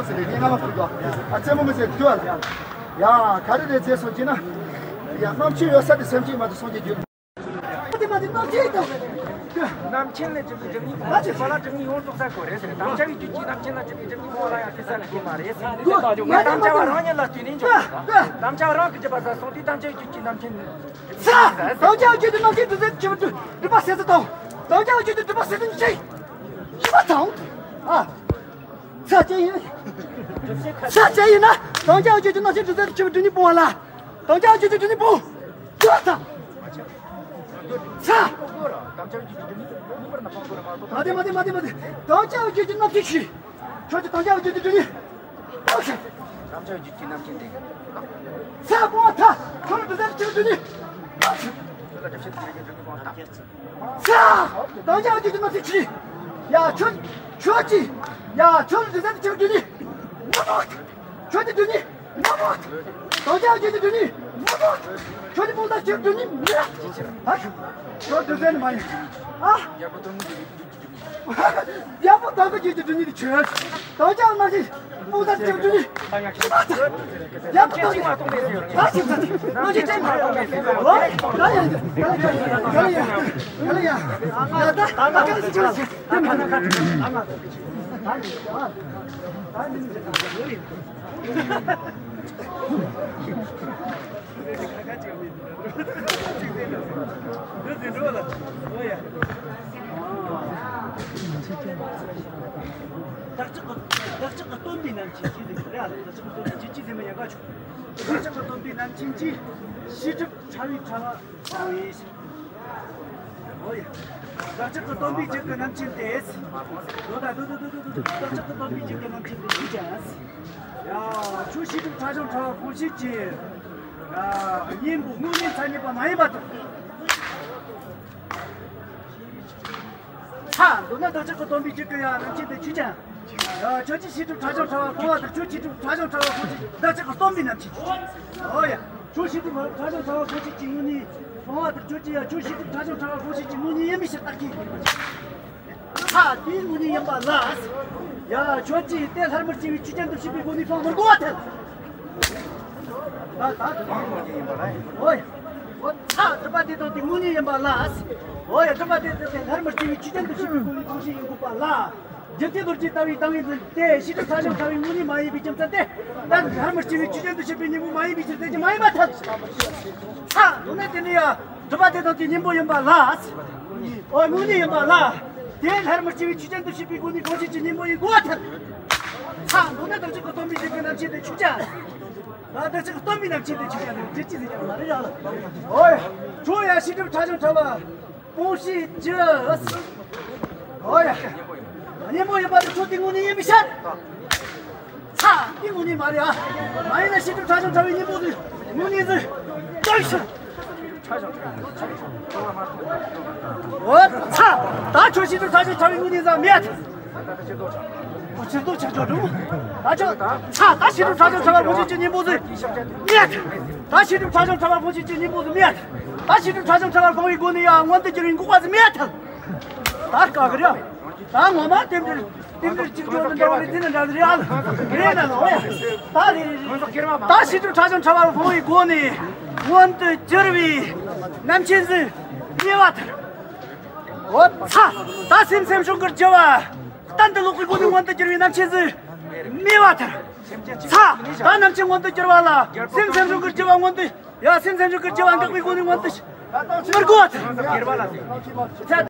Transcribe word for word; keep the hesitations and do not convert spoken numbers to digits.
རྒྱབ་ཟེར་རེད། ངས་རྔ་མ་ཕུད་དོ། ཨ་རྩེད་མོ་མི་ཟེར་རྒྱུ་ཨ། ཡ་ག་རེ་རེད་ཟེར་སོང་གྱི་ན། ཡ་རྣམ་མཁྱེན་ཡོད་ས་དེ་སེམས་ཅན་མ་དེ་སོང་གྱི་རྒྱུ། དེ་མ་དེ་རྣམ་མཁྱེན་དང་། རྣམ་མཁྱེན་ལས་གྲུབ་པའི་སྒྲིབ་གཉིས་སྤོང་བ་ལ་སྒྲིབ་གཉིས་ཡོངས་རྫོགས་ས་དགོས་རེད་ཟེར། དམ་བཅའ་བའི་རྒྱུད་ཀྱིས་རྣམ་མཁྱེན་ལ་གྲུབ་པའི་སྒྲིབ་གཉིས་སྤོང་བ་ལ་ཡང་ཐུག་ས་ལ་དགོས་མ་རེད་ཟེར། དམ་བཅའ་བ་རང་ཉིད་ལ་བརྟེན་ནས་འཇོག་དགོས། དམ་བཅའ་རང་གི་སྒྲུབ་པ་ཟ་སོང་དུས་དམ་བཅའ་བའི་རྒྱུད་ཀྱིས་རྣམ་མཁྱེན། ས། དམ་བཅའ་བའི་རྒྱུད་ཀྱིས་རྣམ་མཁྱེན་སྒྲུབ་ཟད་ཆེ་བ་སྒྲུབ་པ་ཟད་ས་དང་། དམ་བཅའ་བའི་རྒྱུད་ཀྱིས་སྒྲུབ་པ་ཟད་ས་ཉིད་ཆེ། ཤི་བ་དང་། ཨ། ས་ཅན་ཡིན། ས་ཅན་ཡིན་ན། དམ་བཅའ་བའི་རྒྱུད་ཀྱིས་རྣམ་མཁྱེན་སྒྲུབ་ཟད་ཆེ་བ་སྒྲུབ་གཉིས་སྤོང་བ་ལ། དམ་བཅའ་བའི་རྒྱུད་ཀྱིས་སྒྲུབ་གཉིས་སྤོང་། ཤི་བ་དང་། ས། མ་དེ་མ་དེ་མ་དེ་མ་དེ། དམ་བཅའ་བའི་རྒྱུད་ཀྱིས་རྣམ་མཁྱེན་ཤི། ཁྱོད་ཀྱིས་དམ་བཅའ་བའི་རྒྱུད་ཀྱིས་སྒྲུབ་གཉིས། ཨོ་ཤི། དམ་བཅའ་བའི་རྒྱུད་ཀྱིས་རྣམ་མཁྱེན་དེ། ས་སྤོང་བ་ཐ། ཁྱོད་ལ་སྒྲུབ་ཟད་ཆེ་བ་སྒྲུབ་གཉིས། ཨོ་ཤི། ས། དམ་བཅའ་བའི་རྒྱུད་ཀྱིས་རྣམ་མཁྱེན་ཤི། ཡ་ཁྱོད། ཁྱོད་ཀྱིས། ཡ་ཁྱོད་ལ་སྒྲུབ་ཟད་ཆེ་བ་སྒྲུབ་གཉིས། ཁྱོད་ཀྱིས་སྒྲུབ་གཉིས། དམ་བཅའ་བའི་རྒྱུད་ཀྱིས་སྒྲུབ་གཉིས། ཁྱོད་ཀྱིས་སྤོང་ཟད་ཆེ་བ་སྒྲུབ་གཉིས། ཨ། ཁྱོད་སྒྲུབ་ཟད་ནི་མ་ཡིན། ཨ། ཡག་པོ་དང་གི་རྒྱུད་ཀྱི་སྒྲུབ་གཉིས་དེ་ཆོས། དམ་བཅའ་རྣམ་བཞི་སྤོང་ཟད་ཆེ་བ་སྒྲུབ་གཉིས། ཡག་པོ་དང་གི། ད་ཞིག་ད་ཞིག་རྣམ་བཞི་ཅན་མ་གཏོང་མེད་ཟེར་བ། ད་ཡ་ཡ་ཡ་ཡ་ཡ་ཡ། ད་ད་ད་ད་ད་ད། བདག་ཅག་གི་བདག་ཅག་གི་སྟོན་པའི་རྣམ་མཁྱེན་གྱིས་ཟེར་གི་རེད། བདག་ཅག་གི་སྟོན་པའི་རྣམ་མཁྱེན་གྱིས་ཟེར་མི་ཡག་ག་ཆོག་བདག་ཅག་གི་སྟོན་པའི་རྣམ་མཁྱེན་གྱིས་ཤེས་སྒྲིབ་ཕྲ་བའི་ཕྲ་བ་སྤང་བའི། ཨོ་ཡ། བདག་ཅག་གི་སྟོན་པའི་རྒྱུད་ཀྱི་རྣམ་མཁྱེན་དེ། དོ་ད་དོ་དོ་དོ་དོ་དོ། བདག་ཅག་གི་སྟོན་པའི་རྒྱུད་ཀྱི་རྣམ་མཁྱེན་དེ་ཆོས་ཅན། ཡ། ཁྱོད་ཤེས་སྒྲིབ་ཕྲ་ཞིང་ཕྲ་བ་སྤོང་བྱེད་ཀྱི། ཡ། གཉེན་པོ་དངོས་གནས་མཚན་ཉིད་པ་མ་ཡིན་པ་དང་། ཧ། མདོར་ན་བདག་ཅག་གི་སྟོན་པའི་རྒྱུད་ཀྱི་ཡ་རྣམ་མཁྱེན་དེ་ཆོས་ཅན། ཡ། ཁྱོད་ཀྱིས་ཤེས་སྒྲིབ་ཕྲ་ཞིང་ཕྲ་བ་སྤོང་བ་དང་། ཁྱོད་ཤེས་སྒྲིབ་ཕྲ་ཞིང་ཕྲ་བ་སྤོང་བྱེད་བདག་ཅག་གི་སྟོན་པའི་རྣམ་མཁྱེན། ཨོ་ཡ། ཁྱོད་ཤེས་སྒྲིབ་ཕྲ་ཞིང་ཕྲ་བ་སྤོང་བྱེད་ཀྱི་དངོས་གནས་སྤོང་བ་དང་། ཁྱོད་ཀྱིས་ཡ་ཁྱོད་ཤེས་སྒྲིབ་ཕྲ་ཞིང་ཕྲ་བ་སྤོང་བྱེད་ཀྱི་དངོས་གནས་ཡིན་པའི་ཕྱིར་བདག་གིས། ཧ། དེའི་དངོས་གནས་ཡིན་པ་ལ། ཡ། ཁྱོད་ཀྱིས་དེ་སླར་མི་སྐྱེ་བའི་ཆོས་ཅན་དུ་ཤེས་པའི་སྒོ་ནས་སྤང་བར་དགོས་པར་ཐལ། ད་ད་དུ་ཨོ་ཡ། ཨོ་ད་སྒྲུབ་པ་དེ་དང་དེ་དངོས་གནས་ཡིན་པ་ལ། ཨོ་ཡ། སྒྲུབ་པ་དེ་དང་དེ་སླར་མི་སྐྱེ་བའི་ཆོས་ཅན་དུ་ཤེས་པའི་སྒོ་ནས་སྤང་བྱ་ཡིན་དགོས་པ་ལ། རྒྱུ་མཚན་རྡོ་རྗེ་ལྟ་བུའི་ལྟ་བའི་འཛིན་དེ་ཤེས་སྒྲིབ་ཕྲ་ཞིང་ཕྲ་བའི་དངོས་གནས་མ་ཡིན་པའི་རྒྱུ་མཚན་ཏེ། ད་སླར་མི་སྐྱེ་བའི་ཆོས་ཅན་དུ་ཤེས་པའི་གཉེན་པོ་མ་ཡིན་པའི་ཕྱིར་ཏེ་ཅི་མ་ཡིན་པར་ཐལ། ཧ། མདོར་ན་དེ་ནི་ཡ། སྒྲུབ་པ་དེ་དང་དེ་གཉེན་པོ་ཡིན་པ་ལ། ཨོ་དངོས་གནས་ཡིན་པ་ལ། དེ་སླར་མི་སྐྱེ་བའི་ཆོས་ཅན་དུ་ཤེས་པའི་སྒོ་ནས་སྤང་བྱ་ཀྱི་གཉེན་པོ་ཡིན་དགོས་པར་ཐལ། ཧ། མདོར་ན་བདག་ཅག་གི་སྟོན་པའི་རྒྱུད་ཀྱི་རྣམ་མཁྱེན་དེ་ཆོས་ཅན། ད་བདག་ཅག་གི་སྟོན་པའི་རྣམ་མཁྱེན་དེ་ཆོས་ཅན། དེ་ཅི་ཟེར་ཀྱང་མ་རེད་ཡ། ཨོ་ཡ། ཁྱོད་ཡ་ཤེས་སྒྲིབ་ཕྲ་ཞིང་ཕྲ་བ། སྤོང་ཤེས་ཀྱི། ཨོ་ཡ། གཉེན་པོ་ཡིན་པ་དེ་ཁྱོད་དེ་དངོས་གནས་ཡིན་མི་ཤེས། ཚ། དེ་དངོས་གནས་མ་རེད་ཨ། མ་ཡིན་ན་བྱིས་སྒྲུབ་ཕྲ་ཞིང་ཕྲ་བའི་གཉེན་པོ་དེ་དངོས་གནས་ཟིག་ཅག་ཤི། ཨོ་ཚ། ད་ཁྱོད་བྱིས་སྒྲུབ་ཕྲ་ཞིང་ཕྲ་བའི་དངོས་གནས་ཟིག་མེད། ཁྱོད་ཕྱིར་ལྡོག་ཆགས་ཆོག་འགྲོ། ད་ཁྱོད་ཚ། ད་བྱིས་སྒྲུབ་ཕྲ་ཞིང་ཕྲ་བ་སྤོང་ཤེས་ཀྱི་གཉེན་པོ་ཟིག་མེད། ད་བྱིས་སྒྲུབ་ཕྲ་ཞིང་ཕྲ་བ་སྤོང་ཤེས་ཀྱི་གཉེན་པོ་ཟིག་མེད། ད་བྱིས་སྒྲུབ་ཕྲ་ཞིང་ཕྲ་བ་སྤོང་བའི་སྒོ་ནས་ཡང་མངོན་དུ་གྱུར་པའི་འགོག་པ་ཟིག་མེད། ད་དཀའ་གི་རེད། ད་ངོ་མ་རྟེན་འབྲེལ། རྟེན་འབྲེལ་གཅིག་ལྗོངས་ནི་འདྲ་བ་རེད། དེ་ནི་འདྲ་རེད་ཨ། རེད་ན་ལོ། ད་རེད་རེད། ད་བྱིས་སྒྲུབ་ཕྲ་ཞིང་ཕྲ་བ་སྤོང་བའི་སྒོ་ནས་མངོན་དུ་གྱུར་པའི་རྣམ་མཁྱེན་ཟིག་རྙེད་པར་ཐལ། འོ་ཚ། ད་སེམས་སེམས་བྱུང་གི་རྒྱུ་བ་གཏན་དུ་ལོག་པའི་སྒོ་ནས་མངོན་དུ་གྱུར་པའི་རྣམ་མཁྱེན་ཟིག་རྙེད་པར་ཐལ། ཚ། ད་རྣམ་མཁྱེན་མངོན་དུ་གྱུར་པ་ལ་སེམས་སེམས་བྱུང་གི་རྒྱུ་བ་མངོན་དུ། ཡ། སེམས་སེམས་བྱུང་གི་རྒྱུ་བ་འགག་པའི་སྒོ་ནས་མངོན་དུ་མི་དགོས་པར་ཐལ། ཚ།